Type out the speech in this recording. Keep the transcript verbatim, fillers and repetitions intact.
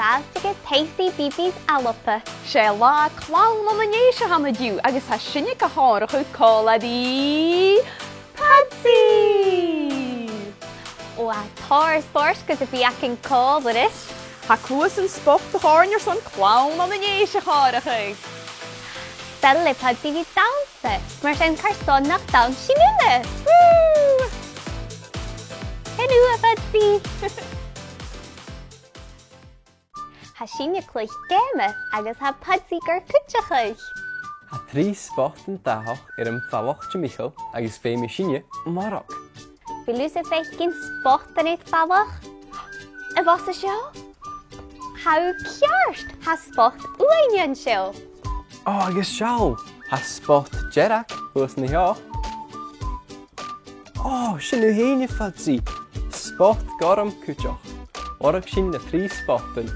fhailte gu Pacey B B's ALBA. 'S e latha clann ann an Èisean a th' ann an-diugh agus tha sinne ga chomharrachadh còmhla ri Pudsey! Ò, tha tòrr spòrs gus a bhith againn còmhla ris. Tha cluasan Spot a' chòrnair son clann ann an Èisean a chomharrachadh. 'S toil le Pudsey a bhith a' dannsa, mar sin carson nach danns sinn uile? Woo! Hello, a Pudsey! Tha sinne a' cluich geama agus tha Pudsey gur cuideachadh. Tha trì spotan dathach air am falach-sa, a Mhìcheil, agus feumaidh sinne am marbhadh. A bheil thusa a' faicinn spotan air falach? A-bhos an seo? Tha thu ceart, tha spot uaine an seo. Ò, agus seall, tha spot dearg shuas an seo. Ò, sin thu fhèin, a Phudsey. Spot gorm cuideachd. Mharbhaich sinn na trì spotan.